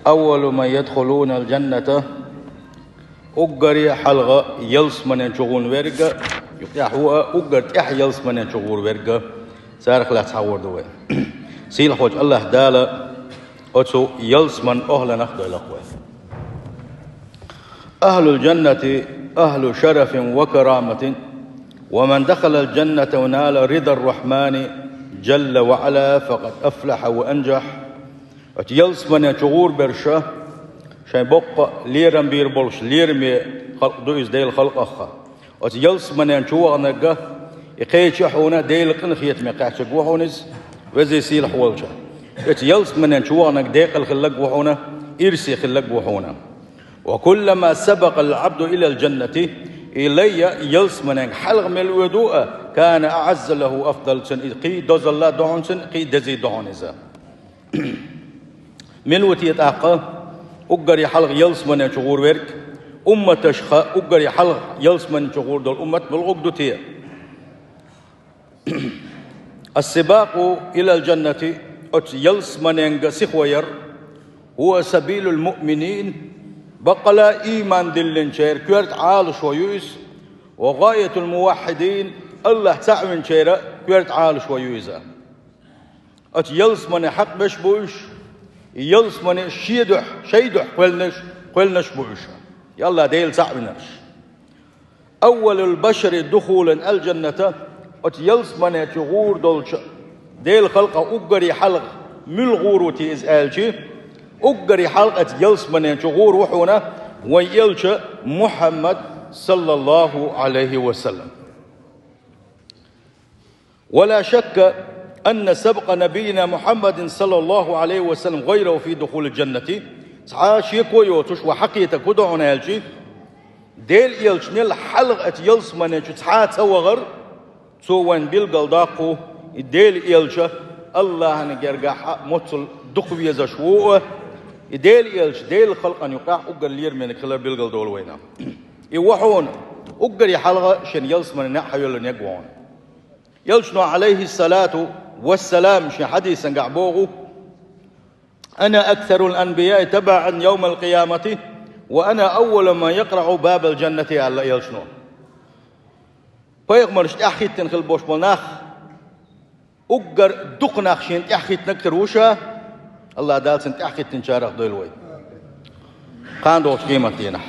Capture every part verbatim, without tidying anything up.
أول من يدخلون الجنة, уггаре хьалха ялсмане чу гӀур верг, юкъехь ву а, уггар тӀехь ялсмане чу гӀур верг, царах лаьцна хьахор ду вай. Сийлахьчу АллахӀ Дала оцу ялсман охьланах дойлакх вай. أهل الجنة أهل شرف وكرامة، ومن دخل الجنة ونال رضا الرحمن جل وعلا فقد أفلح وأنجح. Оцу ялсмане чу гӀур берш, шайн боккха лерам бийр болуш, лераме халкъ ду иза Делан халкъах. Оцу ялсмане чу ваханарг, и кхеча хьуна Делан къинхетаме кхаьчнарг ву хьуна иза, везий сийлахь волчу. Оцу ялсмане чу ваханарг декъала хилларг ву хьуна, ирсе хилларг ву хьуна. وكلما سبق العبد إلى الجنة, и лай ялсманенга хьалха мел воьду а, كان أعز له وأفضل, цунна иза кхин дозалла ду хьуна, цунна кхин дезий ду хьуна иза. Мила ву те тӀаккха уггаре хьалха ялсмане чу гӀур верг? Умматашха уггаре хьалха ялсмане чу гӀур долу уммат муьлхарг ду те? السباق إلى الجنة, оцу ялсманенга сихо яр, هو سبيل المؤمنين, баккъала а ийман диллинчеран коьрта Ӏалашо ю иза, وغاية الموحدين, АллахӀ цхьаъ винчеран коьрта Ӏалашо ю иза. Оцу ялсмане хьакъ беш бу уьш, и ялсмане шен дуьхьа, шайн дуьхьа кхоьллинарш, кхоьллинарш бу уьш. Я АллахӀ, Дела цхьаъ винарш. أول البشر دخولا الجنة, оцу ялсмане чу гӀур долчу Делан халкъах уггаре хьалха муьлха гӀур ву те иза аьлча, уггаре хьалха оцу ялсмане чу гӀур ву хьуна вайн элча Мухьаммад, صلى الله عليه وسلم. ولا شك أن سبق نبينا محمد صلى الله عليه وسلم غيره في دخول الجنة. Цхьа а шеко йоцуш, вай хьакхетарг хӀун ду хьуна аьлча, Делан элчанел хьалха оцу ялсмане чу цхьа а ца вахара, цо вайна билгалдоккху, и Делан элча АллахӀан гергахь а моццул дукха везаш ву а, и Делан элча Делан халкъана юкъахь уггар лерамениг хилар билгалдолу вайна. И ву хьуна уггаре хьалха шен ялсмане неӀ хьайоьллинарг ву хьуна. Элчано, Ӏалайхиссалату вассалам, шен хьадисангахь боху: أنا أكثر الأنبياء تبعا يوم القيامة وأنا أول من يقرع باب الجنة, аьлла элчано. Пайхамарш тӀаьхьахӀиттина хила болуш болу нах уггар дукха нах шена тӀаьхьахӀиттинарг хир ву ша, АллахӀ Дала цунна тӀаьхьахӀиттинчарах дойла вай кхана долчу къематдийнахь.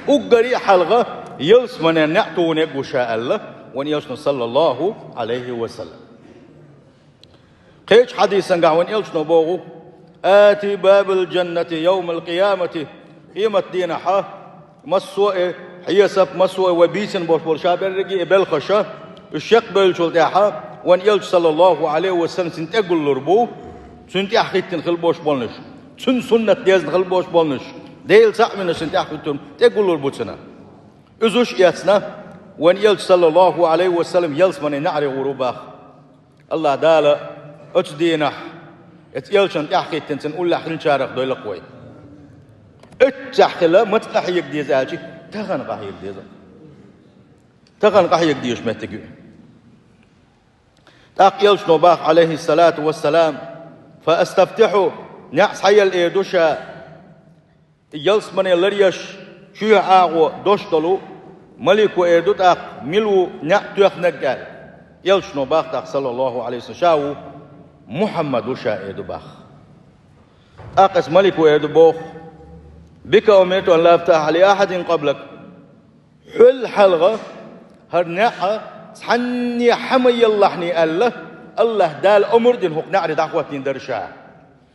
Уггаре а хьалха ялсманен неӀ тухург ву ша аьлла вайн элчано, саллаллаху Ӏалайхи ва саллам. Кхечу хьадисангахь вайн элчано боху: آتي باب الجنة يوم القيامة, къематдийнахьа массо а хьесап, массо а вай бийцина болуш болу ша берриге а белхаша, уьш чекхбевллачул тӀаьхьа вайн элча, саллаллаху Ӏалайхи ва саллам, цунна тӀегуллур бу, цунна тӀаьхьахӀиттина хила болуш болнаш, цунна суннат дезна хила болуш болнаш, Дела цхьаъ винарш цунна тӀаьхьахӀиттур, тӀегуллур бу цунна. Уьш эцна, вайн элча, саллаллаху Ӏалайхи ва саллам, ялсмане неӀаре гӀур ву боху. АллахӀ Дала оцу дийнахь оцу элчанна тӀаьхьахӀиттина цунна уллехь хиллачарах дойла-кх вай. Оццехь хила маца къахьега деза аьлча, тахана къахьега деза. Тахана къахьега дезаш меттиг ю. ТӀаккха элчано боху, Ӏалайхиссалату вассалам: فأستفتح, неӀ схьаелла эр ду ша. Ялсмане ларъеш, чоьхьа агӀо дош долу малико эр ду тӀаккха: «Мила ву неӀ тоьхнарг?» – аьлла. Элчано боху тӀаккха, саллаллаху Ӏалайхи ва саллам: «Ша ву, Мухьаммад ву ша», – эр ду боху. ТӀаккха оцу малико эр ду боху: «بك أمرت أن لا أفتح لأحد قبلك». Хьол хьалха хӀара неӀ цхьанне хьа ма еллахьний аьлла, АллахӀ Дала омра дина хӀокху неӀаре дӀахӀоттийна дара ша.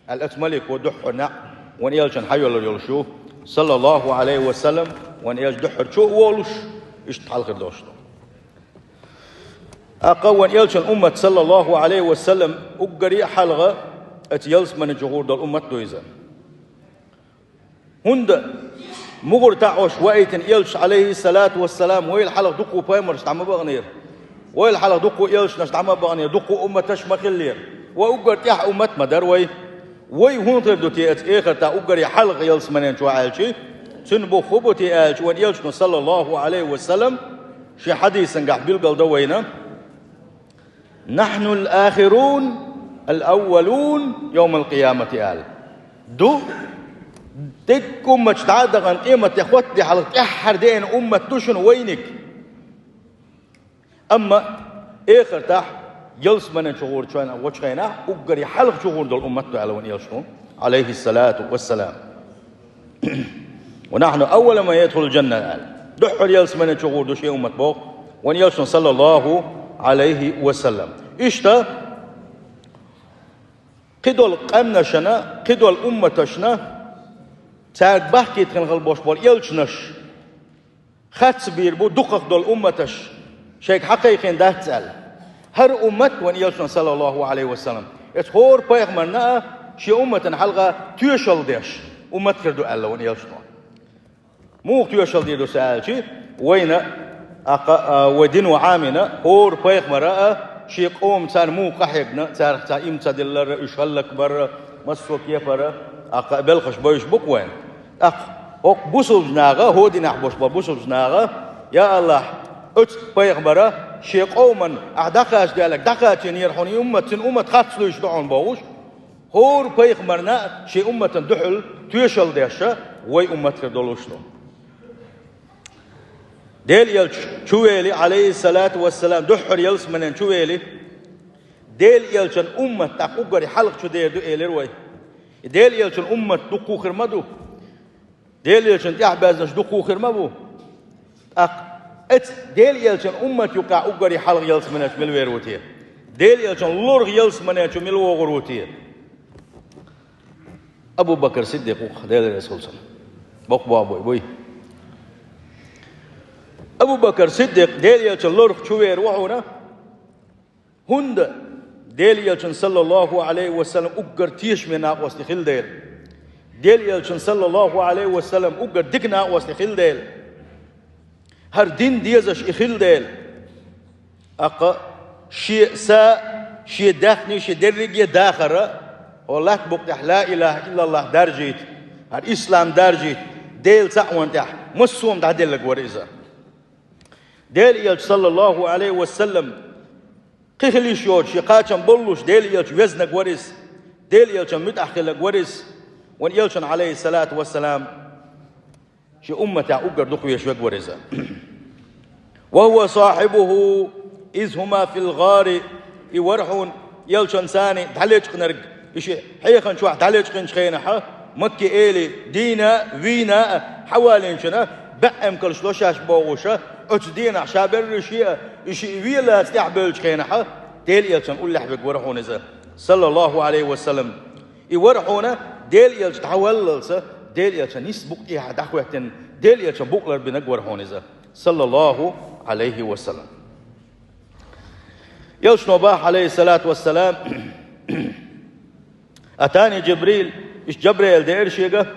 Аьлла, оцу малико дуьххьара неӀ вайн элчанна хьайоьллур йолуш ю, саллаллаху Ӏалайхи ва саллам, вайн элча дуьххьара чу а волуш, иштта хьалхара долуш ду. ТӀаккха вайн элчан уммат, саллаллаху Ӏалайхи ва саллам, уггаре а хьалха оцу ялсмане чу гӀур долу уммат ду иза. ХӀунда мугӀар таӀош ваийтина элча, Ӏалайхиссалату вассалам, вайл хьалха дуккха пайхамарш дӀа ма баханера, вайл хьалха дуккха элчанаш дӀа ма баханера, дуккха умматаш ма хиллера. Вай уггар тӀаьхьа уммат ма дара вай. Вай хӀунда хир ду те оцу эхартахь уггаре хьалха ялсмане чу аьлча? Цуьнан бух хӀун бу те аьлча, вайн элчано, саллаллаху Ӏалайхи ва саллам, шен хьадисангахь билгалдо вайна: «نحن الآخرون الأولون يوم القيامة», – аьлла. Ду Дерриг умматаш дӀа а дахана, къематде хӀоттаде хьалха тӀаьххьара деана уммат ду шуна вайниг. Амма эхартахь ялсамане чу гӀур чу ваьнна волчу хенахь, уггаре хьалха чу гӀур долу уммат ду аьлла вайн Элчано, алейхиссалату вассалам. «Ва нахьну аввалу ман ядхулул джанна», аьлла. Дуьххьара ялсамане чу гӀур ду шен уммат боху вайн Элчано, саллаллаху алейхи ва саллам. Иштта, кхидолу къаьмнашна, кхидолу умматашна, цаьрга бахкийтина хила болуш болу элчанаш харцбийр бу дукхах долу умматаш, шайга хьакхайкхийна дац аьлла. ХӀара уммат вайн Элчано, саллаллаху алейхи ва саллам, эцу хӀора пайхамарна а шен умматана хьалха тоьшалла деш уммат хир ду аьлла вайн Элчано. Муха тоьшалла дийр ду аса аьлча, вайна а, кха, а, вай дин ву Ӏамийна, хӀора пайхамара а шен къоман царна муха къахьегна, царах цхьа иман ца диллар, уьш хӀаллакбар, массо а кепара, а, кха, белхаш бевзаш бу-кх вайна. ТӀаккха хӀокху бусалба наха, хӀокху динехь болуш болу бусалба наха: «Я АллахӀ, оцу пайхамара шен къоман ахь дӀакхачаделларг дӀакхачийнера хьуна и уммат, цуьнан уммат харц луьйш ду хьуна», – бохуш, хӀора пайхамарна а шен умматана дуьхьал тоьшалла деш а вай уммат хир долуш ду. Делан Элча чу вели, алейхиссалату вассалам, дуьххьара ялсаманен чу вели, Делан Элчан уммат тӀаккха уггаре хьалха чу дер ду элира вай. И Делан Элчан уммат дуккха хир ма ду. Делан Элчан тӀаьхьабаьзнаш дуккха хир ма бу. ТӀаккха эцу Делан Элчан уммат юкъахь уггаре хьалха ялсамане чу мила вер ву те? Делан Элчан лорах ялсамане чу мила вогӀур ву те? Абу Бакр Сиддикъ ву-кх, Дела реза хуьлда цунна. Боккха бохам буй. Абу Бакр Сиддикъ Делан Элчан лорах чу вер ву хьуна, хӀунда Делан Элчан, саллаллаху алейхи ва саллам, уггар тешаме накъостий хилла дела. Делан Элчан, саллаллаху алейхи ва саллам, уггар дика накъостий хилла дела. ХӀара дин дезаш и хилла дела. ТӀаккха шен са, шен даьхни, шен дерриге а дахар, хӀокху латта букъа тӀехь ла илаха иллаллах даржийта, хӀара ислам даржийта, Делан цхьаъ ван тӀехь массо а дӀаделларг вара иза. Делан Элча, саллаллаху алейхи ва саллам, кхин хила йиш йоцуш, шен кхачам боллуш, Делан Элча везнарг вара иза, Делан Элчан муьтӀахь хилларг вара иза, вайн Элчан, алейхиссалату вассалам, шен умматехь уггар дукха везаш верг вара иза. «Ва хӀува сахьибуху из хӀума фил гӀари», и вара хьуна Элчанца цхьаьна дӀалечкъинарг, и шиъ хьехана чохь дӀалечкъинчу хенахь, Макка-эли дийна а, вийна а хьавалийначунна, бӀе эмкалш ло шаьш бохуша, оцу дийнахь ша берриш а, и шиъ вен лаца тӀаьхьабевллачу хенахь, Делан Элчан уллехь верг вара хьуна иза, саллаллаху алейхи ва саллам. И вара хьуна Делан Элча дӀаваллалца, Делан Элчан нийса букъа тӀехьа дӀахӀоьттина, Делан Элчан букъ ларбинарг вара хьуна иза, саллаллаху алейхи ва саллам. Элчано боху, алейхиссалату вассалам: «Атани Джибрил», иштта Джабраил деара шега,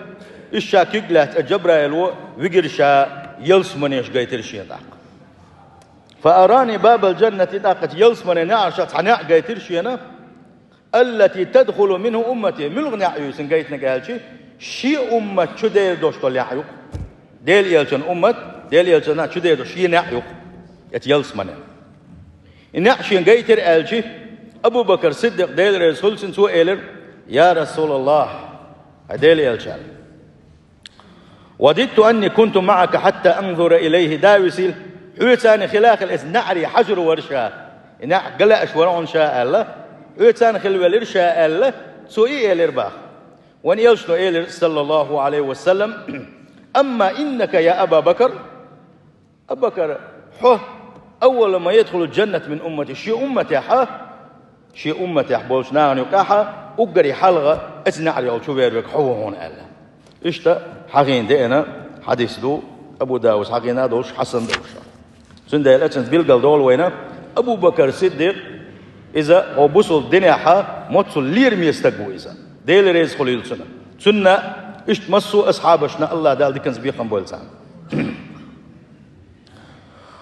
иштта ша куьг лаьцна, Джабраило вигира ша, ялсаманеш гайтира шена тӀаккха. «Фа арани бабал джаннати», тӀаккха ялсаманен неӀаршах цхьа неӀ гайтира шена, «аллати тадхулу минху уммати», муьлха неӀ ю цуьнан гайтинарг аьлча, шен уммат чу дер долуш долу неӀ ю-кх. Делан Элчан уммат, Делан Элчан неӀ чу дер долуш шен неӀ ю-кх, эцу ялсаманен. И неӀ шена гайтира аьлча, Абу Бакр Сиддикъ, Дела реза хуьлда цунна, цо элира: «Я Расулаллах, хьай Делан Элча, аьлла, вадидту анни кунту маӀака хьатта анзура илайхи», да висийла, хьоьца цхьаьна хила а хилла, эцу неӀаре хьажар вара ша, и неӀ ган лаьаш вара хьуна ша аьлла, хьоьца цхьаьна хила велира ша аьлла, цо и элира боху. Вайн Элчано элира, саллаллаху алейхи ва саллам: «Амма иннака, я Аба Бакр, Абу Бакр, хьо, аввалу ман ядхулул джанната мин уммати», шен умматехь, шен умматехь болчу нахана юкъахь уггаре хьалха эцу неӀарехула чу вер верг хьо ву хьуна аьлла. Иштта хьахийна деана хьадис ду, Абу Дауд хьахийна а долуш, хьасан долуш. Цундела цуьнца билгал долу вайна, Абу Бакр Сиддикъ, иза хӀокху бусалба динехь моццул лераме стаг ву иза. Дела реза хуьлийла цунна. Цунна иштта массо а асхьабашна АллахӀ Дала диканца бекхам бойла царна.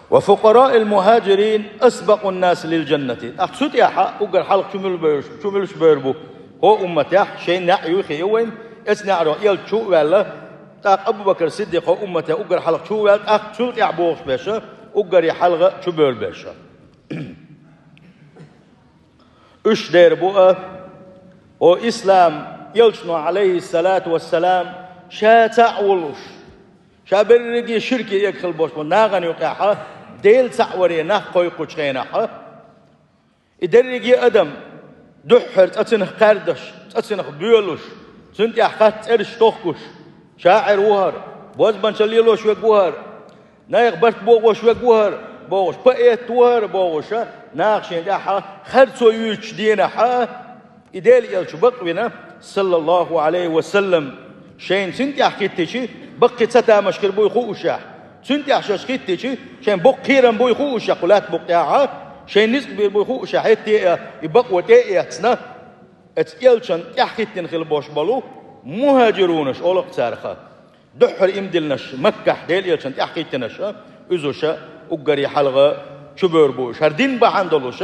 «Ва фукъараил мухаджирин асбакъун нас лил джаннати». ТӀаккха цу тӀехь уггар хьалха чу муьлш бевр-, чу муьлш бевр бу? ХӀокху умматехь шайн неӀ юй хиъна вайна, эцу неӀарехула Элча чу а ваьлла, тӀаккха Абу Бакр Сиддикъ хӀокху умматехь уггар хьалха чу а ваьлла, тӀаккха цул тӀаьхьа бохуш берш уггаре хьалха чу бевр берш. Уьш дер бу а, хӀокху ислам Элчано, алейхиссалату вассалам, Ша цхьаъ волуш, ша берриге ширке эгна хила болуш болу нахана юкъехь, Дела цхьаъ варе нах кхойкхучу хенахь, и дерриге адам дуьххьара цӀа цунах кхаьрдаш, цӀа цунах боьлуш, цунна тӀехь хатта цӀераш тохкуш, шаӀир ву хӀара, бозбанчалла лелош верг ву хӀара, нехан барт бохош верг ву хӀара бохуш, поэт ву хӀара бохуш, наха шена тӀехь харцо юьйцучу дийнахь, и Делан элча бакъвина, саллаллаху Ӏалайхи ва саллам, шайна цуьнан тӀехь хӀиттичи, баккхий ца тамаш хир буй хуушехь, цуьнан тӀехь шаьш хӀиттичи, шайн боккха кхерам буй хуушехь, кху лаьтта букъ тӀехь, шайн ницкъ бийр буй хуушехь, хӀетте а и бакъо тӀе а эцна, оцу элчан тӀехь хӀиттина хила болуш болу мухӀажирунаш олу-кх царах. Дуьххьара иман диллинарш, Маккахь Делан элчан тӀехь хӀиттинарш, уьш уггаре хьалха чубевр бу уьш. ХӀара дин бахьана долуш,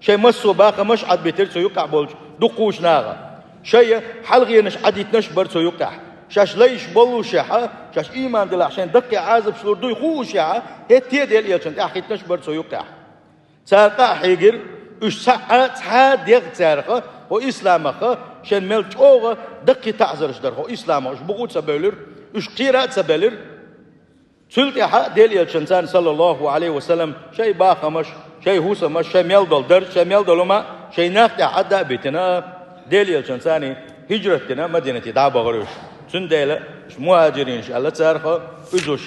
шайн массо а бахамаш Ӏадбитира цу юккъехь болчу дукхачу наха. Шайн хьалхенаш Ӏадитинарш бара цу юккъехь. Шаьш лайш боллушехь, шаьш ийман делахь шайн даккхий Ӏазапаш лур дуй хуушехь, хӀетте а Делан элчан тӀехь хӀиттинарш бара цу юккъехь. Цара къа а хьийгира, уьш цхьаъ а цхьа а дегӀ цаьрха, хӀо исламах, шайн мел чӀогӀа даккхий таӀзарш дара, хӀо исламах уьш буху а ца бевлира, уьш кхера а ца белира. Цул тӀаьхьа Делан элчан царна, саллаллаху Ӏалайхи ва саллам, шайн бахамаш, шайн хӀусамаш, шайн мел долу дарж, шайн мел долу ма, шайн нах тӀехь Ӏадда а битина, Делан элчан царна хӀижрат дина, Мадинате дӀа а бахара уьш. Цундела уьш мухӀажиринаш аьлла царах, уьш уьш,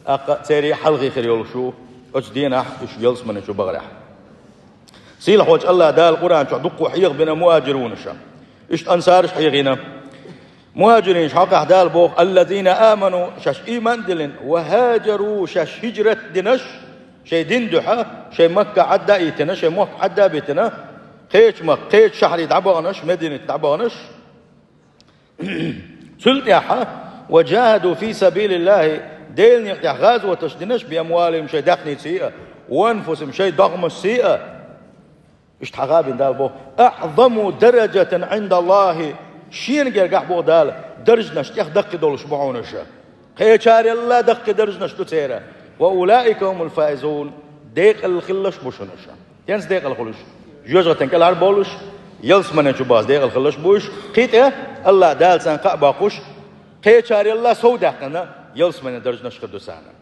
тӀаккха церан хьалхе хир йолуш ву, оцу дийнахь уьш ялсамане чу бахарехь. Сийлахьчу АллахӀ Дала Къуръан чохь дуккха хьехабина мухӀажирунаш. Иштта ансараш хьехийна. МухӀажиринаш хьокъехь Дала боху: «Аллазина аману», шаьш ийман а диллина, «ва хӀажару», шаьш хӀижрат а динарш, шайн дин дуьхьа, шайн Макка Ӏадда а йитина, шайн мохк Ӏадда а битина, кхечу махка, кхечу шахьаре дӀабаханарш, Мединате дӀабаханарш. Цул тӀаьхьа: «Ва джахаду фи сабилиллахи», Делан некъа тӀехь гӀазоташ динарш, «би амвалихим», шайн даьхниций а, «ва анфусихим», шайн догӀмашций а. Иштта хьаха а бина Дала боху: «АӀзаму дараджатан Ӏиндаллахи», шена гергахь боху Дала, даржанаш тӀех даккхий долуш бу хьуна уьш. Кхечарелла даккхий даржанаш ду церан. «Ва улаика хумул фаизун», декъала хилларш бу шуна уьш. ХӀинца декъала хуьлуш, жоьжахатин кӀелхьара болуш, ялсамане чу бахча декъала хилларш бу уьш, кхин тӀе АллахӀ Дала царна кхаъ боккхуш, кхечарелла сов даьккхина, ялсамане даржанаш хир ду царна.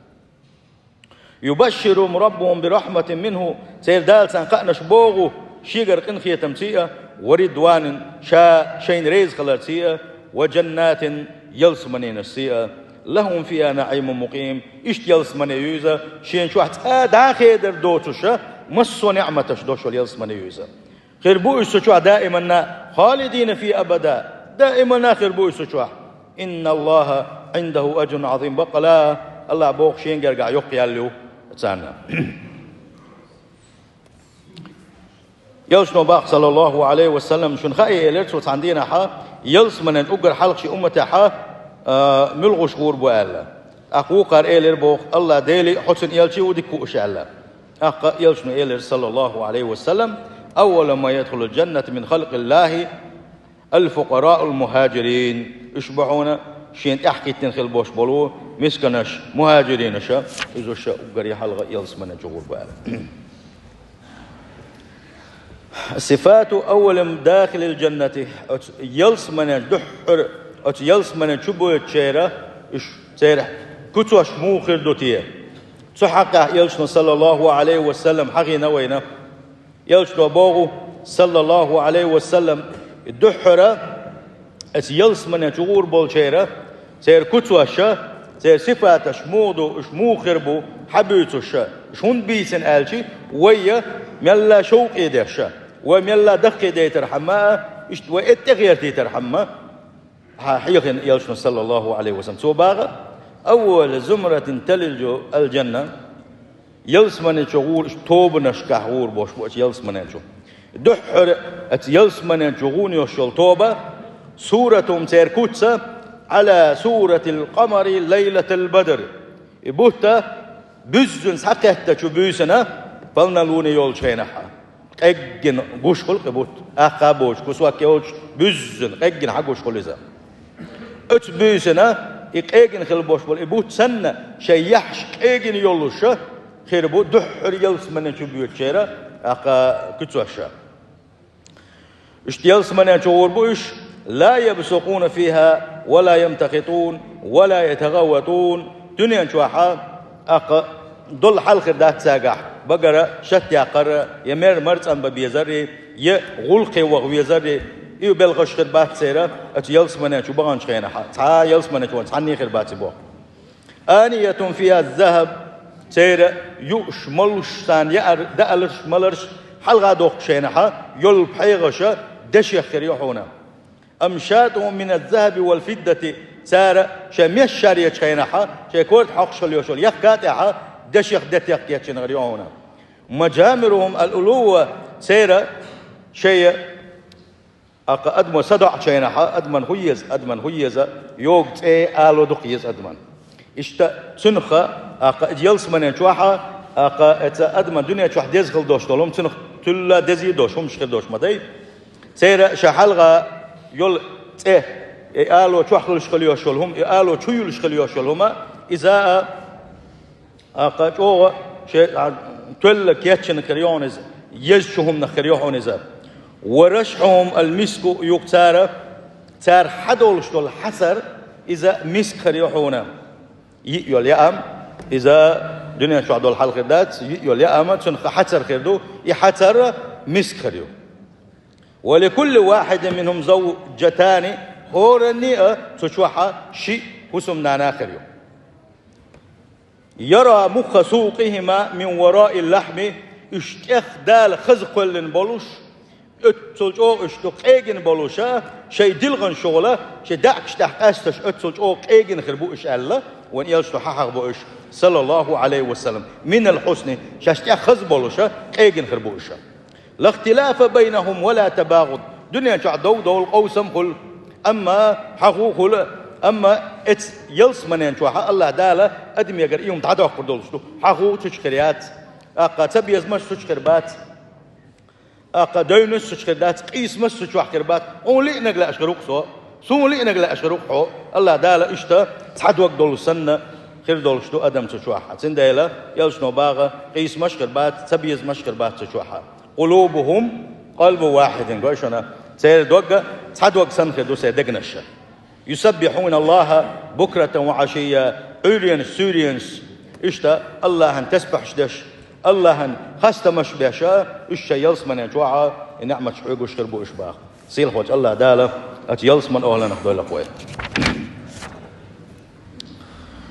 «Юбашширугьум раббугьум бирахьматин минху», церан Дала царна кхаънаш боху, шегара къинхетамций а, «ва ридванин», ша шайна реза хиларций а, «ва джаннатин», ялсаманенашций а, «лахум фиха наӀимун мукъим», иштта ялсамане ю иза, шена чохь цкъа а дӀа а хедар доцуш, массо а неӀматаш долуш йолу ялсамане ю иза. Хир бу уьш цу чохь даиманна, «халидина фиха абада», даиманна хир бу уьш цу чохь. «ИнналлахӀа Ӏиндаху аджрун Ӏазим», баккъала, АллахӀ боху шена гергахь йоккха ял ю царна. Элчано боху, саллаллаху Ӏалайхи ва саллам, шуна хаьий элира цо цхьана дийнахь, ялсаманен уггар хьалха шен умматехь, а, муьлхуш гӀур бу аьлла. ТӀаккха вукхара элира боху: «АллахӀ Делий, хьо цуьнан элчий ву дика хууш», аьлла. ТӀаккха Элчано элира, саллаллаху Ӏалайхи ва саллам: «Аввалу ман ядхулул джанната мин халкъиллахи аль-фукъараул мухӀажирин». Уьш бу хьуна шена тӀаьхьахӀиттина хила болуш болу мисканаш, мухӀажиринаш, иза уьш уггаре хьалха ялсамане чу гӀур бу аьлла. Сифату аввали дахилил джаннати. Оцу ялсамане дуьххьара, оцу ялсамане чу боьдучеран, уьш церан куьцаш муха хир ду те? Цу хьакъехь Элчано, саллаллаху Ӏалайхи ва саллам, хьахийна вайна. Элчано боху, саллаллаху Ӏалайхи ва саллам, дуьххьара оцу ялсамане чу гӀур болчеран, церан куьцаш, церан сифаташ муха ду, уьш муха хир бу, хьан буьйцуш, уьш хӀунда бийцина аьлча, вай мелла шовкъе деш, вай мелла даккхийдайтархьама, иштта вай эттӀе гӀертийтархьама, хьан хьехийна Элчано, саллаллаху Ӏалайхи ва саллам. Цо боху: «Аввалу зумратин талиджу аль-джанна». Ялсамане чу гӀур, уьш тобанашкахь гӀур болуш бу оцу ялсамане чу. Дуьххьара оцу ялсамане чу гӀур йолуш йолу тоба, суратухум, церан куц, Ӏала суратил къамари лайлатал бадр. И бутт буьззина схьакхеттачу буьйсанна, полнолуние йолчу хенахь. Къеггина гуш хуьлу-кх и бутт. Аккха а боцуш, кусок йолчу буьззина, къеггина хьан гуш хуьлу иза. Оцу буьйсанна и къегина хила болуш болу и бутт санна, шайн яххьаш къегина йолуш хир бу дуьххьара ялсамане чу боьдучеран, тӀаккха куьцаш. Иштта ялсамане чу гӀур бу уьш, لا يبصقون فيها ولا يمتخطون ولا يتغوطون. Дуьнен чохь а, тӀаккха, долу хьал хир дац цаьргахь, багара шат яккхар, я мер марцӀан бан безар, я гӀуллакхе ваха везар, и белхаш хир бац церан оцу ялсамане чу баханчу хенахь, цхьа а ялсамане чу вахана цхьанне хир бац и боху. آنية فيها الذهب, церан юуш, молуш, царна яар, дааларш, маларш хьалха дохкучу хенахь йолу пхьегӀаш дешех хир ю хьуна. أمشاطهم من الذهب والفضة, цара шайн меш шаръечу хенахь, шайн корта хьокхуш хила йолуш йолу яхка тӀехь дешех, детех кечйина хир ю хьуна. مجامرهم اللؤلؤ, церан шайн, тӀаккха, адамо садоӀучу хенахь, адаман хӀун еза, адаман хӀун еза, йогу цӀе, ало дукха еза адаман. Иштта цуьнах, тӀаккха, ялсамане чохь а, тӀаккха, эца адаман дуьне чохь деза хила долуш долу хӀума, цуьнах туьлла дезий долуш хӀумаш хир долуш ма дай. Церан шайн хьалха йолу цӀе, и ало чохь хуьлуш хила йолуш йолу хӀума, и ало чу юьлуш хила йолуш йолу хӀума, иза а, тӀаккха, чӀогӀа шен, а, тоьлла кечйина хир ю хьуна иза, езачу хӀуманах хир ю хьуна иза. ورشحهم المسك, юха цара, цара хьадолуш долу хьацар, иза миск хир ю хьуна. Йиъ йолу яам, иза дуьнен чохь долу хьал хир дац, йиъ йолу яам, цуьнах хьацар хир ду, и хьацар миск хир ю. ولكل واحد منهم زوجتان, хӀоранне а цу чохь шиъ хӀусамнана хир ю. يرى مخ سوقهما من وراء اللحم, уьш тӀех Дала хаза кхоьллина болуш, оццул чӀогӀа уьш ду къегина болуш, шайн дилханаш чухула, шайн даьӀахкаш тӀехь къаьсташ оццул чӀогӀа къегина хир бу уьш аьлла, вайн элчано хьахьаха бо уьш, саллаллаху Ӏалайхи ва саллам. من الحسن, шаьш тӀех хаза болуш, къегина хир бу уьш. لا اختلاف بينهم ولا تباغض. Дуьнен чохь дов-довла, къовсам хуьлу, амма хьахо хуьлу, амма эцу ялсаманен чохь Аллах Дала адамегара и хӀума дӀадоккхур долуш ду. Хьахо цу чу хир яц, тӀаккха цабезамаш цу чу хир бац, тӀаккха девнаш цу чу хир дац, къийсамаш цу чохь хир бац. Хьуна лиънарг лаьаш хир ву-кх со, суна лиънарг лаьаш хир ву-кх хьо. Аллах Дала иштта цхьа дог долуш санна хир долуш ду адам цу чохь. Цундела элчано боху, къийсамаш хир бац, цабезамаш хир бац цу чохь. قلوبهم قلب واحد, гой шуна, церан дог цхьа дог санна хир ду церан дегнаш. يسبحون الله بكرة وعشيا, Ӏуьйренаш, суьйренаш, иштта Аллахьан тасбихьаш деш, Аллахьан хастамаш беш, уьш шайн ялсаманен чохь и неӀматаш хьоьгуш хир бу уьш боху. Сийлахьчу Аллах Дала оцу ялсаманин охӀланах дойла-кх вай.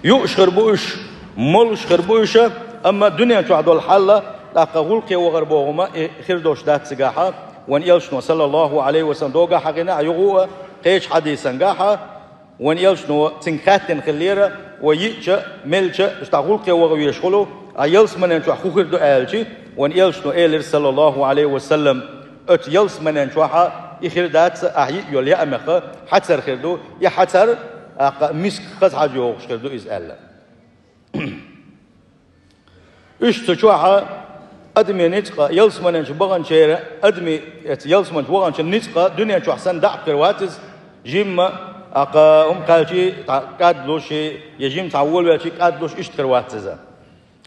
Юуш хир бу уьш, молуш хир бу уьш, амма дуьнен чохь долу хьал, тӀаккха гӀуллакхе вахар боху хӀума, и хир долуш дац цигахь, вайн элчано, саллаллаху Ӏалайхи ва саллам, догахь хьахийна, юха а кхечу хьадисангахь, вайн элчано цуьнга хаьттина хиллера, вай йиъча, мелча, иштта гӀуллакхе ваха везаш хуьлу, а ялсаманен чохь хӀун хир ду аьлча, вайн элчано элира, саллаллаху Ӏалайхи ва саллам, оцу ялсаманен чохь и хир дац, ахь йиъ йолу яамех хьацар хир ду, и хьацар, тӀаккха, миск хаза хьожа йогӀуш хир ду иза аьлла. Уьш цу чохь адамийн ницкъ, ялсаманен чу баханчеран, адамийн, эца ялсаманчу ваханчун ницкъ дуьнен чохь санна даьӀахк хир вац иза, жимма, тӀаккха, хӀума кхаьлча, тӀаккха кӀадлуш, я жимма цхьа волавелча кӀадлуш, иштта хир вац иза.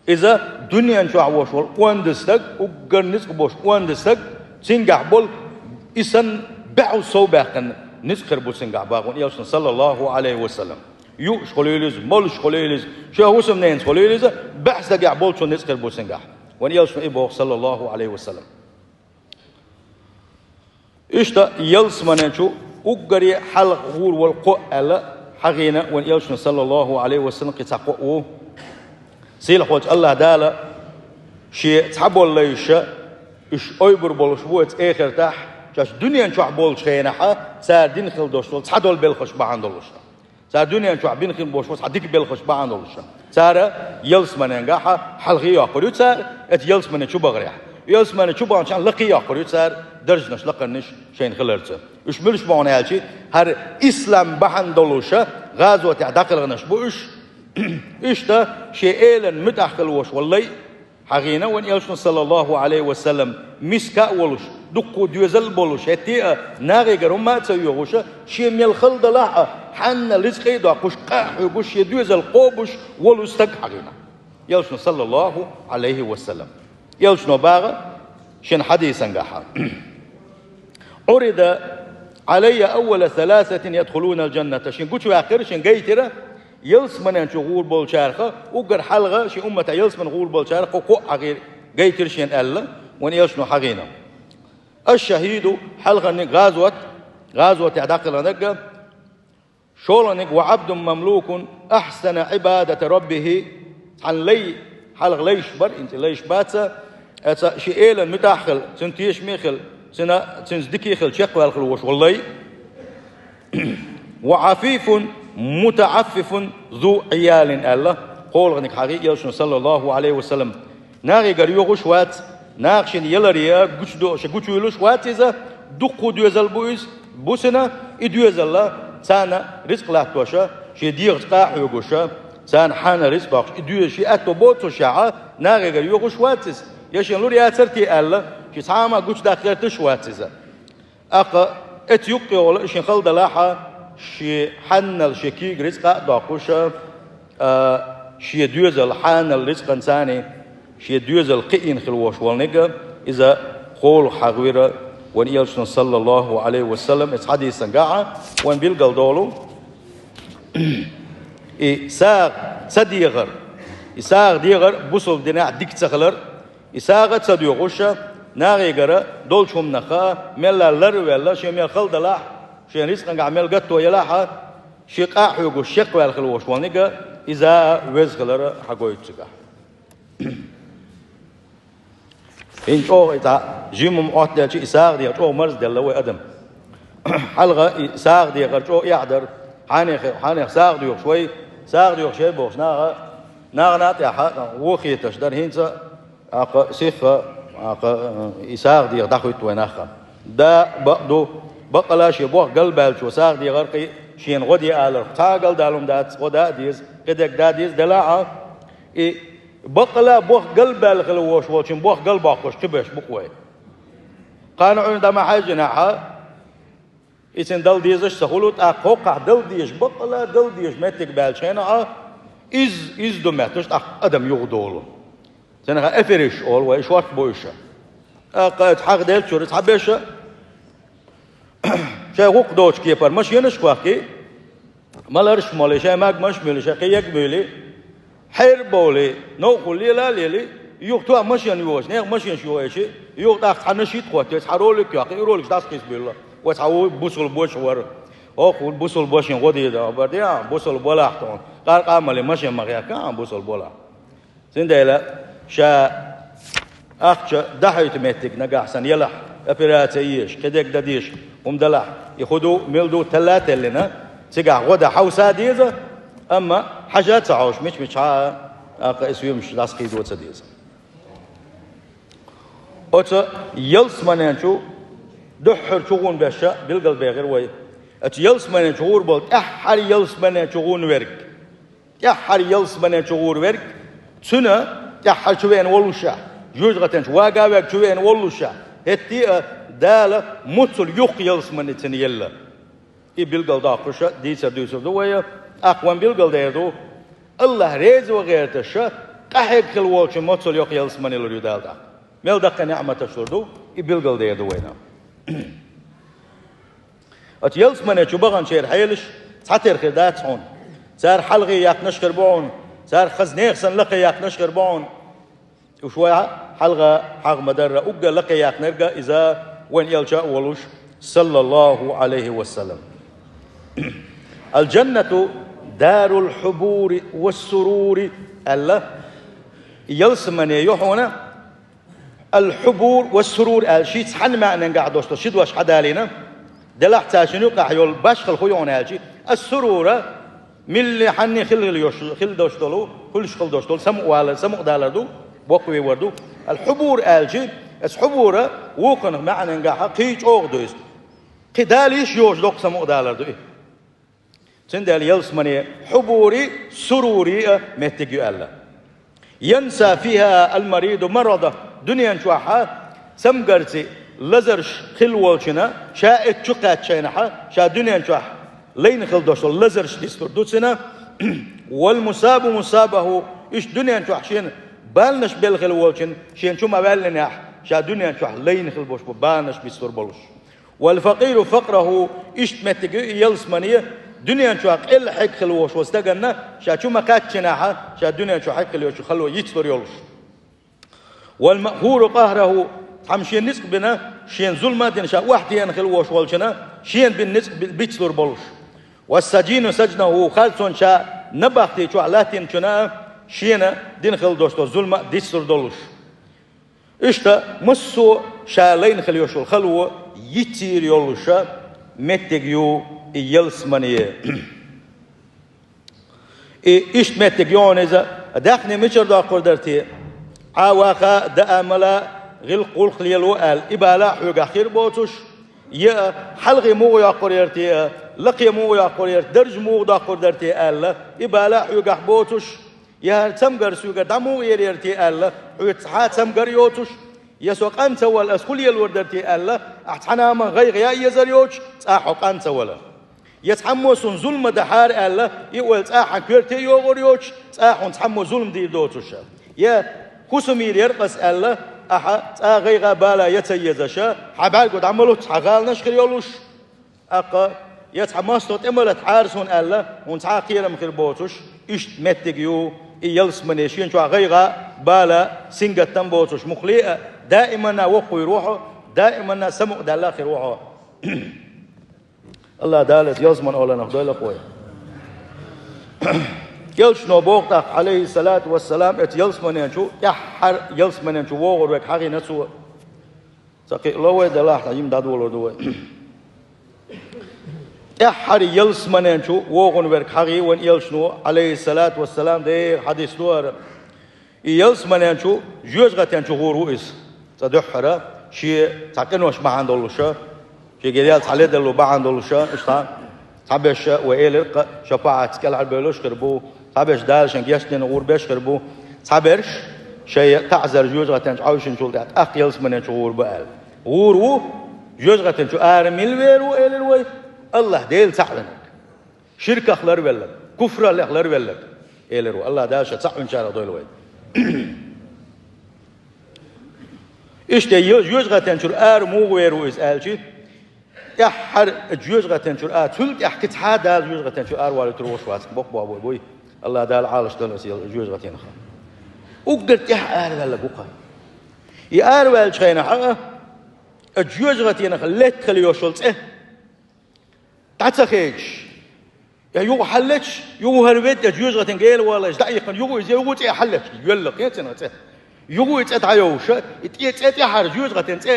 Иза дуьнен чохь волуш волу онда стаг, уггар ницкъ болуш онда стаг, цуьнгахь болу, и санна бӀе сов баьккхина ницкъ хир бу цуьнгахь боху вайн элчано, саллаллаху Ӏалайхи ва саллам. Юуш хуьлийла иза, молуш хуьлийла иза, шен хӀусамненца хуьлийла иза, бӀе стагехь болчун ницкъ хир бу цуьнгахь. Вайн элчано и боху, саллаллаху Ӏалайхи ва саллам. Иштта ялсаманен чу уггаре хьалха гӀур волу кхоъ аьлла, хьахийна вайн элчано, саллаллаху Ӏалайхи ва саллам, кхин цхьа кхоъ ву. Сийлахьчу Аллах Дала шен цхьаболу лайш, уьш ойбур болуш бу оцу эхартахь, шаьш дуьнен чохь болчу хенахь, цара дина хила долуш долу цхьадолу белхаш бахьана долуш. Цара дуьнен чохь бина хила болуш бу цхьа дика белхаш бахьана долуш. Цара ялсаманенгахь хьалхе йоккхур ю цара, эца ялсамане чу бахарехь. Ялсамане чу баханчохь лакхе йоккхур ю цара, даржанаш, лакхарнаш шайна хиларца. Уьш муьлш бу хьуна аьлча, хӀара ислам бахьана долуш гӀазотехь дӀакхелхинарш бу уьш. Иштта шен элана муьтӀахь хила волуш волу лай, хьахийна вайн элчано, саллаллаху Ӏалайхи ва саллам, миска а волуш, дуккха доьзал а болуш, хӀетте а нахегара хӀумма а ца йогӀуш, шен мел хала далахь а, хьанна рицкъе а доккхуш, къа а хьоьгуш, шен доьзал кхобуш волу стаг хьахийна. Элчано, саллаллаху Ӏалайхи ва саллам. Элчано боху шен хьадисангахь: عرض «علي أول ثلاثة يدخلون الجنة». Шен гучуваьккхира, шен гайтира, ялсманен чу гӀур болчарах, уггар хьалха шен уммата ялсмане гӀур болчарах кхо кхоъ хьагӀира, гайтира шен аьлла, вайн элчано хьагӀийна. «الشهيد», хьалхарниг гӀазот, гӀазотехь дӀакхелхинарг, шолгӀаниг «وعبد مملوك أحسن عبادة ربه», цхьана лай, хьалха лайш бара, хӀинца лайш бац, эца шен элан муьтӀахь хила, цуьнан тешаме хила, цуьнан, цуьнца дика хила, чекхваьлла хила волуш волу лай. «وعفيف متعفف ذو عيال», аьлла, кхоалгӀаниг хьагӀий элчано, саллаллаху Ӏалайхи ва саллам. Нахегара йохуш вац, наха шена яларе гучудо-, ша гучувуьйлуш вац иза, дуккха доьзал бу иза, бу цуьнан, и доьзал царна рицкъ латтош, шен дегӀаца къа а хьоьгуш, царна хьанал рицкъ доккхуш, и доьзал шен аьтто боццушехь, нахегара йохуш вац иза, я шен лур яцара те аьлла, шен цхьа а ма гучудаккха гӀерташ вац иза. ТӀаккха эца юккъе йолу шен хала далахь, шен хьанал, шен кийга рицкъа а доккхуш, а, шен доьзал хьанал рицкъанца царна, шен доьзал кхиийна хила волуш волниг, иза кхоалгӀа хьагӀвира вайн элчано, саллаллаху Ӏалайхи ва саллам, эца хьадисан гахь вайн билгал долу. И сагӀа ца дехар, и сагӀа дехар бусалба динехь дика ца хилар, и сагӀа а ца доьхуш, нахегара долчу хӀуманах мелла лар а ваьлла, шен мел хала далахь, шен рицкъангахь мел гатто елахь, шен къа а хьоьгуш, чекхваьлла хила волуш волниг, иза а веза хилар хьагойту цигахь. ХӀинца чӀогӀа и цхьа жимма Ӏоттаделча, и сагӀа дехар чӀогӀа марзделла вай адам. Хьалха и сагӀа дехар чӀогӀа эхь дара. Хьанех, хьанех сагӀа доьхуш вай, сагӀа доьхуш ей бохуш, наха, нахана а тӀехь вон хеташ дара. ХӀинца, акха, сихха, акха, и сагӀа деха дӀахуьтту вай нахана. Да, бакъ ду, баккъала шен бохка галбаьллачо сагӀа дехар кхин шена гӀо де аларх. Цхьа а галдалун дац, гӀо да а деза, кхидерг да а деза, делахь а, и баккъала бохка галбаьлла хила волуш волчун бохка галбоккхуш кхин берш бу-кх вай. Кхана Ӏуьйна дӀа ма хьаьжжинехь, и цуьнан дала дезаш а ца хуьлу, тӀаккха хӀокхахь дала дезаш, баккъала дала дезаш меттиг баьллачу хенахь, иза, иза ду метташ, тӀаккха адам юхадолу. Цунах аферисташ олу вай, шортта бу уьш. ТӀаккха оцу хьагӀ деллачуьра цхьаберш шайн гӀуллакх доцучу кепара машенаш а кхоккхий, маларш а молий, шайн магамаш а муьйлий, шайн кхин ерг а муьйлий, хьер а бовлий, новкъахула лела а лелий, юха тоьа машен йохуш, нехан машенаш йохуьйтий, юха тӀаккха цхьа нашид а хӀоттий, цхьа ролик а йоккхий, и роликаш дӀасакхийса буьйлу. Вай цхьа ву бусалба ваша вара. Оха ву бусалба вашин гӀо дийр дан хабар де, а, бусалба валахь тхуна. Къаркъа а малий, машен ма хехка, а, бусалба валахь. Цундела ша ахча дӀахьуьйту меттиг нагахь санна елахь, операци еш, кхидерг дан дезаш хӀума далахь, и хӀун ду, мила ду, талла а теллина, цигахь гӀо дан хьовса а деза, амма хьажа а ца хьовш, мича-мича а, акха и соьмаш дӀасакхийдо а ца деза. Оцу ялсаманен чу дуьххьара чу гӀур берш билгалбехира вай. Оцу ялсаманен чу гӀур болу тӀаьххьара ялсаманен чу гӀур верг. ТӀаьххьара ялсамане чу гӀур верг, цуьнан тӀаьххьара чу веана воллушехь, жоьжахатин чу вага а ваьрг чу веана воллушехь, хӀетте а Дала муццул юххе ялсамане цуьнан елла. И билгалдоккхуш дийцар дуьйцур ду вай, тӀаккха вайн билгалдер ду, АллахӀ реза ван гӀерташ, къахьегна хила волчун муццул юххе ялсамане лур ю Дала тӀаккха. Мел даккхий неӀматаш лур ду, и билгалдер ду вайна. Оцу ялсамане чу баханчеран хьелаш цхьатера хир дац хьуна. Цара хьалхе яьккхинарш хир бу хьуна, цара хаза нехан санна лакхе яьккхинарш хир бу хьуна. Уьш вай хьалха хьагӀ ма-дарра, уггар лакхе яьккхинарг иза вайн элча а волуш, саллаллаху Ӏалайхи ва саллам. «الجنة دار الحبور والسرور», аьлла, ялсамане ю хьуна, «الحبور والسرور» аьлла, шийтта цхьана маьӀненгахь долуш долу ши дош хьадалийна, делахь цаьршинна юкъахь йолу башхалла хӀун ю хьуна аьлча, «السرور» милла хьанна хила хила йош-, хила долуш долу, хуьлуш хила долуш долу самукъавалар, самукъадалар ду, боккхавевар ду. «الحبور» аьлча, оцу «хьубур» вукхунах маьӀненгахь кхин чӀогӀа ду иза. Кхин дала йиш йоцуш доккха самукъадалар ду и. Цундела ялсамане хьубури, сурури а меттиг ю аьлла. «ينسى فيها المريض مرضه». Дуьнен чохь цамгарций лазарш хилла волчунна, ша эццу чу кхаьчча шайнахь, ша дуьнен чохь лайна хила долуш долу лазарш дистур ду цуьнан. «والمصاب مصابه», иштта дуьнен чохь шена баланаш белла хила волчунна, шена чу ма-ваьллинехь, ша дуьнен чохь лайна хила болуш бу баланаш бистур болуш. والفقير فقره, иштта меттиг ю и ялсамане, дуьнен чохь къелла хьегна хила волуш волу стаганна, ша чу ма кхаьччинехь, ша дуьнен чохь хьегна хила йолчу хало йицлур йолуш. والمقهور قهره, цхьамма шен ницкъ бина, шен зулма а дина, ша охьатеана хила волуш волчунна, шена бина ницкъ би-, бицлур болуш. والسجين سجنه, харцонна ша набахти чохь латтийначунна а, шена дина хила долуш долу зулма а дицлур долуш. Иштта массо а ша лайна хила йолуш йолу хало йицйийр йолуша меттиг ю и ялсамане. И иштта меттиг йогӀу иза, даьхни мичара доккхур дара те? Ӏа ваха, даа, мала, гӀиллакх, гӀуллакх лело аьлла, и бала хьоьгахь хир боцуш, я хьалхе муха йоккхур яра те, лакхе муха йоккхур яра, даржа муха доккхур дара те аьлла, и бала хьоьгахь боцуш, я хӀара цамгар соьгара дӀа муха эр яра те аьлла, хьоьца цхьа а цамгар йоцуш, я со къан ца вала, ас хӀун лелор дара те аьлла, ахь цхьана а ма гӀайгӀа яа езар йоцуш, цкъа хьо къан ца вала. Я цхьаммо суна зулма дахьара аьлла, и ойла цкъа хьан коьрте а йогӀур йоцуш, цкъа хьуна цхьаммо зулма дийр доцуша. Я хӀусамийр яра-кх ас аьлла, ахьа цкъа гӀайгӀа, бала я ца езаша, хьан бӀаьрго дӀа ма луц, хьан гӀаланаш хир йолуш. ТӀаккха, я цхьа мостагӀа тӀе ма лата хьара суна аьлла, хьуна цхьа а кхерам хир боцуш, иштта меттиг ю и ялсамане, шен чохь гӀайгӀа, бала, сингаттам боцуш, муххале а, даиманна воккхавийр ву хьо, даиманна самукъадаьлла хир ву хьо. АллахӀ Дала оцу ялсаманин охӀланах дойла-кх вай. Элчано боху тӀаккха, Ӏалайхиссалату вассалам, оцу ялсаманен чу, тӀаьххьара ялсаманен чу вогӀур верг хьахийна цо. Ца кхиало вай, делахь а жима дӀадолор ду вай. ТӀаьххьара ялсаманен чу вогӀун верг хьахий вайн элчано, Ӏалайхиссалату вассалам, дера хьадис ду хӀара. И ялсаманен чу, жоьжахатен чу гӀур ву иза. Цкъа дуьххьара, шен цхьа къинош бахьана долуша, шен герел цхьа ледарло бахьана долуша, иштта цхьаберш вай элира-кх, шапаӀатца кӀелхьарбевллаш хир бу, цхьаберш Дала шайн гечдина гӀур беш хир бу, цхьаберш шайн таӀзар жоьжахатен чу Ӏовшинчул тӀаьхьа тӀаккха ялсаманен чу гӀур бу аьлла. ГӀур ву, жоьжахатен чу ара мила вер ву, элира вай, АллахӀ Дела цхьаъ винарг. Ширках ларвелларг, куфраллех ларвелларг, элира ву. АллахӀ Дала ша цхьаъ винчарах дойла вай. Иштта йо-, жоьжахатен чуьра ара муха вер ву иза аьлча, тӀаьххьара жоьжахатен чуьра а, цул тӀаьхьа кхин цхьа а Дала жоьжахатен чуьра аравалуьйтур волуш вац, боккха боху буй. АллахӀ Дала Ӏалашдойла аса жоьжахатенах. Уггар тӀаьхьа араваьлларг ву-кх. И араваьллачу хенахь а, а жоьжахатенах летта хила йолуш йолу цӀе дӀа ца хедаш, я юха хьаллеташ, юха хӀара ведда, я жоьжахатин гена валлалц дӀаихкина, юха иза, юха цӀе хьаллеташ, йоьлла кхин а цӀена цӀе. Юха и цӀе дӀайовша, и тӀе-, цӀе тӀаьхьара, жоьжахатин цӀе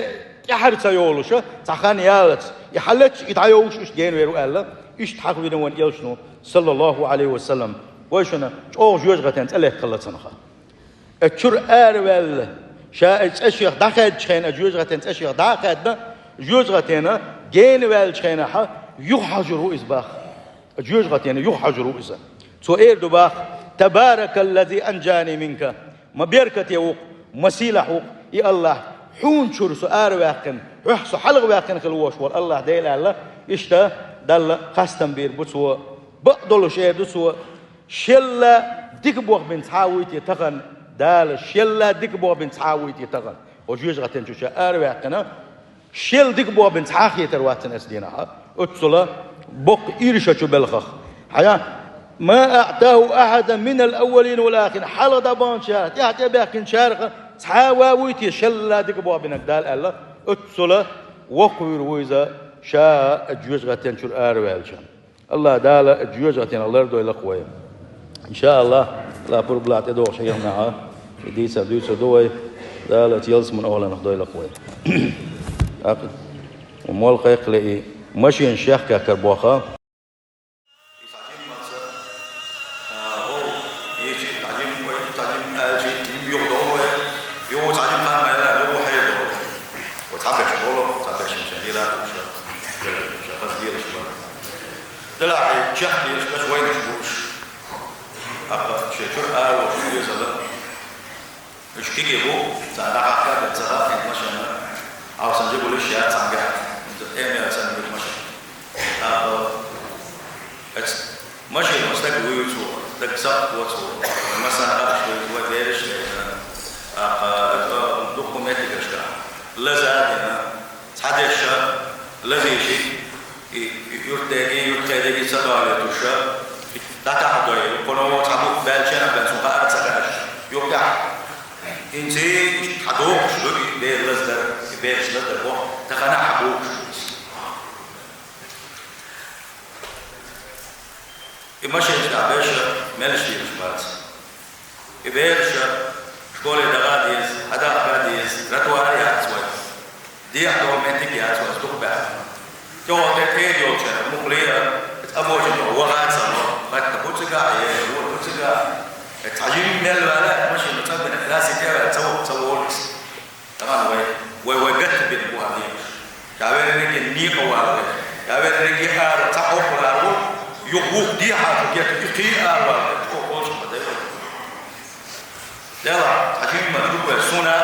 тӀаьхьара ца йолуша, цхьа хан яллалц, и хьаллеташ, и дӀайовша, иштта гена вер ву аьлла, иштта хьахавина вайн элчано, саллаллаху Ӏалайхи ва саллам. Вай шуна чӀогӀа жоьжахатин цӀе летта хилла цунах. Оцу чуьра араваьлла, ша и цӀе шех дӀахаьддачу хенахь, жоьжахатин цӀе шех дӀа а хаьдда, жоьжахатина гена ваьллачу хенахь, юха хьожур ву иза боху. Оцу жоьжахатина юха хьожур ву иза. Цо эр ду боху: «Табаракаллази анжани минка». Ма беркате ву-кх, ма сийлахь ву-кх и АллахӀ, хьуна чуьра со араваьккхина, хьох со хьалхаваьккхина хила волуш волу АллахӀ Дела аьлла, иштта Далла хастам бийр бу цо. Бакъдолуш эр ду цо, Шелла дика болх бина цхьа а вуй те тахана, Дала шелла дика болх бина цхьа а вуй те тахана? Хьо жоьжахатин чу ша араваьккхина, шелла дика болх бина цхьа а хетар вац цунна оцу дийнахь. Оццула боккха ирша чу белхах. Хьая, ма аътаху ахьадан минал аввалин вал ахирин, хьалха дӀабаханчара, тӀаьхьа тӀебаьхкинчарах цхьа а ва вуй те шелла дика болх бинарг Дала аьлла, оццула воккхавийр ву иза ша жоьжахатин чуьра араваьллачарна. АллахӀ Дала жоьжахатинах лардойла-кх вай. ИншааллахӀ, АллахӀ пурба лахь тӀедогӀуш хьехнехь, и дийцар дуьйцур ду вай, Дала оцу ялсаманин охӀланах дойла-кх вай. ТӀаккха, молла кхайкхале и машина шехкхехкар боха. Делахь и чехка дезаш берш вайнаш бу уьш. ТӀаккха шен чуьра араволуш везала. Уьш кегий бу, царна дӀахьакхар а ца хаьа, и машена, хьовсанча гулиш яц цхьаьнгахь, хӀинца тӀеман царна гуш машена. ТӀаккха оцу машено стаг вуьйцу, стаг сакъ воцу, массарна а уьш вуьйцу, вай бераш а лерина. ТӀаккха оцу дуккха меттигашкахь лаза а дина, цхьадерш а Лазийчи, и, и юртдеги, юртхедеги ца дале туша, датахь дой, кхуно цхьа бух баьлча а бен, сун хаар ца хаьаш, юртахь. Инци хьадохуш ду, и бер лаздар, и бераш лаздар бо, тахана хьабохуш ду. И машинаш тӀехь берш мелаш дийраш бац. И бераш школе даха деза, хьадахка деза, тротуар яц вай. Дехьа долу меттиг яц вай, дукха баьхна. Тохо тӀе тӀе йолчара, мухлера, оцу обочина чохь ваха а ца ло, хатта бу цигахь, е вуо бу цигахь. Цхьа жимма мел ваьлла, машина цӀа бина, классе тӀе ваьлла, ца ву-, ца волу иза. Тахана вай, вай, вай гатта бина бу хьан дийраш. Ша верриге некъа вала вай. Ша верриге ара, цхьа хӀокхур ара ву, юха вух дехьа шу гетта, и кхий ара вала вай, чӀогӀа кхочуш ма дай вай. Делахь, цхьа жимма ма ду вай, суна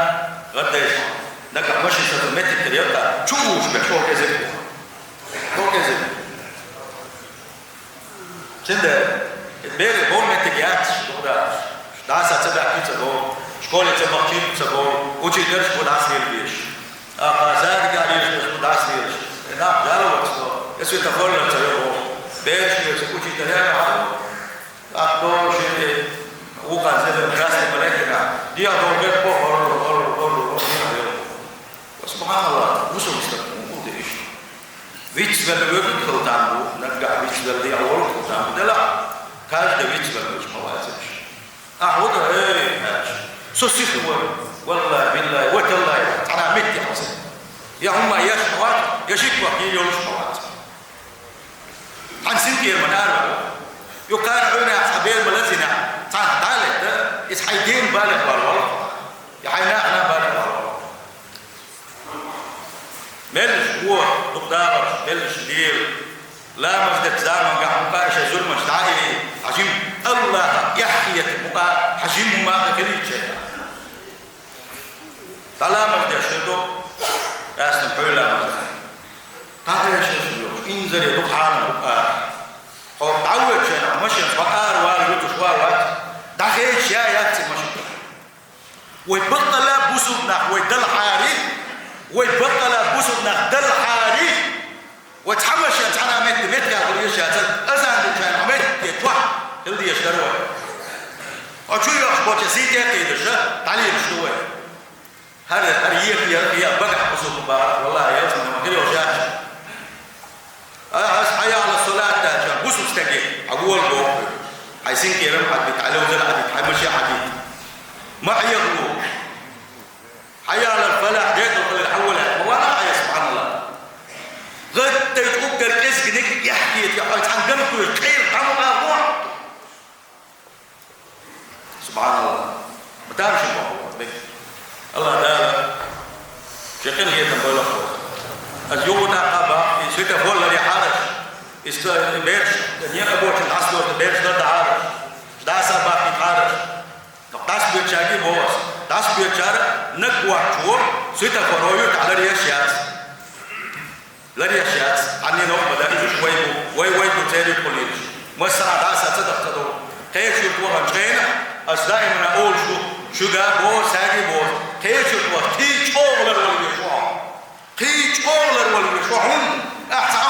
гӀаддайша. Нагахь машин сацо меттиг тера ялта, чу вуш бен, чӀогӀа кӀезиг бу. ЧӀогӀа кӀезиг. Цундела, и бере бо меттиг яц, духадараш. ДӀаса ца баьхкина ца бо, школе ца бахчийта ца бо, учитель шу бу дӀасавийла веш. Ахьа садига лелаш шу бу дӀасавийла. И нах жаловаться до, и светофор ца йо бо. Бераш веца учитель яра хьал. Ахьа шиъ вукхуза зелен красный балетина. Диа бо гет бо, ору, ору, ору, ору, ору. Ва субханаллах, мусул стаг, мукъу де иш. Вицвелла вегу хила там бу, наггахь вицвелла дегӀ волу хила там бу, делахь, каждый вицвелла вуьш ма вацаш. Ахьа ву дан, эй, аьлча, со сиха вара, валлай, биллай, ва таллай, цхьана метте хьо ца. Я хӀумма еш ма вац, я шик вахкийла йолуш ма вац. Хьан синкъера ма ара вара. Юккъара Ӏуьйранна цхьа бер ма лазийна, цхьаьна дӀа а летта, иза хьайн ден бале вара вала. Я хьайн нахана бале вара вала. Меллаш вон, дукха дахарш, меллаш лела. Ламаз дечу замангахь мукъа иша зурмаш дӀа а йий, хьажим, Аллаха, яххьета мукъа, хьажим хӀума а хилийта шайна. ДӀа ламаз деш хир ду, къаьстина хьуьй ламаз деш. ДӀахеша хир ду, инзаре дукха хьарам бу ара. Хьо дӀавоьдучу шайна, машинца хьо ара вала вуьтуш ван вац, дӀахеша я яц и машинца. Вай баккъала бусулба нах вай далхьари, вай баккъала бусулба нах далхьари, вай цхьа машен цхьана метте, метте гӀур йиш яцара, азан дечу хьайн хьо метте чохь хила дезаш дара вай. Хьо чу йохуш болчу сий тӀе а кхийдаш, дӀалелаш ду вай. ХӀара, хӀара еха яра, я багахь бусулба бахара, валлахӀи, ялсамане ма хир йолуш яц. Ахьа аса хьайя Ӏала салат даьлча, бусулба стаге, хьан вола боху. Хьайн синкъерам хьан дийта, хьайн левзар хьан дийта, хьайн машен хьан дийта. Ма хьеха ву. Хьайя Ӏала фалахь, декъал хилар хьан вола, ма вала хьайя, субханаллах. ГӀаттайчу уггар кӀезгниг яхкийта, хьайн цхьана ган кхуьйра, кхайра, дӀа ма гӀа ву. Субханаллах. Ма тамашийна боху, бек. Аллах Дала шен къинхетам бойла хьо. Аса юха тӀаккха бах, и светофор ларъяхьара аш. И ска-, и бераш, не обочина дӀасадоьрзу бераш лардахьара аш. ДӀаса бахкийтахьара аш. ДӀасабоьдучаьрга боху аса. ДӀасабоьдучара наг воцчо светофоро юьртахь ларъеш яц. Ларъеш яц, хьанненох а ма даьлла, иза уьш вай бу, вай, вай бу церан юкъа лелаш. Массара а дӀаса ца даха ца долу. Кхечу юьрта ваханчу хенахь, ас даимана олуш ду, шуьга боху, саьрга боху, кхечу юьрта ваха, кхин чӀогӀа ларвала веза хьо. Кхин чӀогӀа ларвала веза хьо хьуна. Ахьа цхьа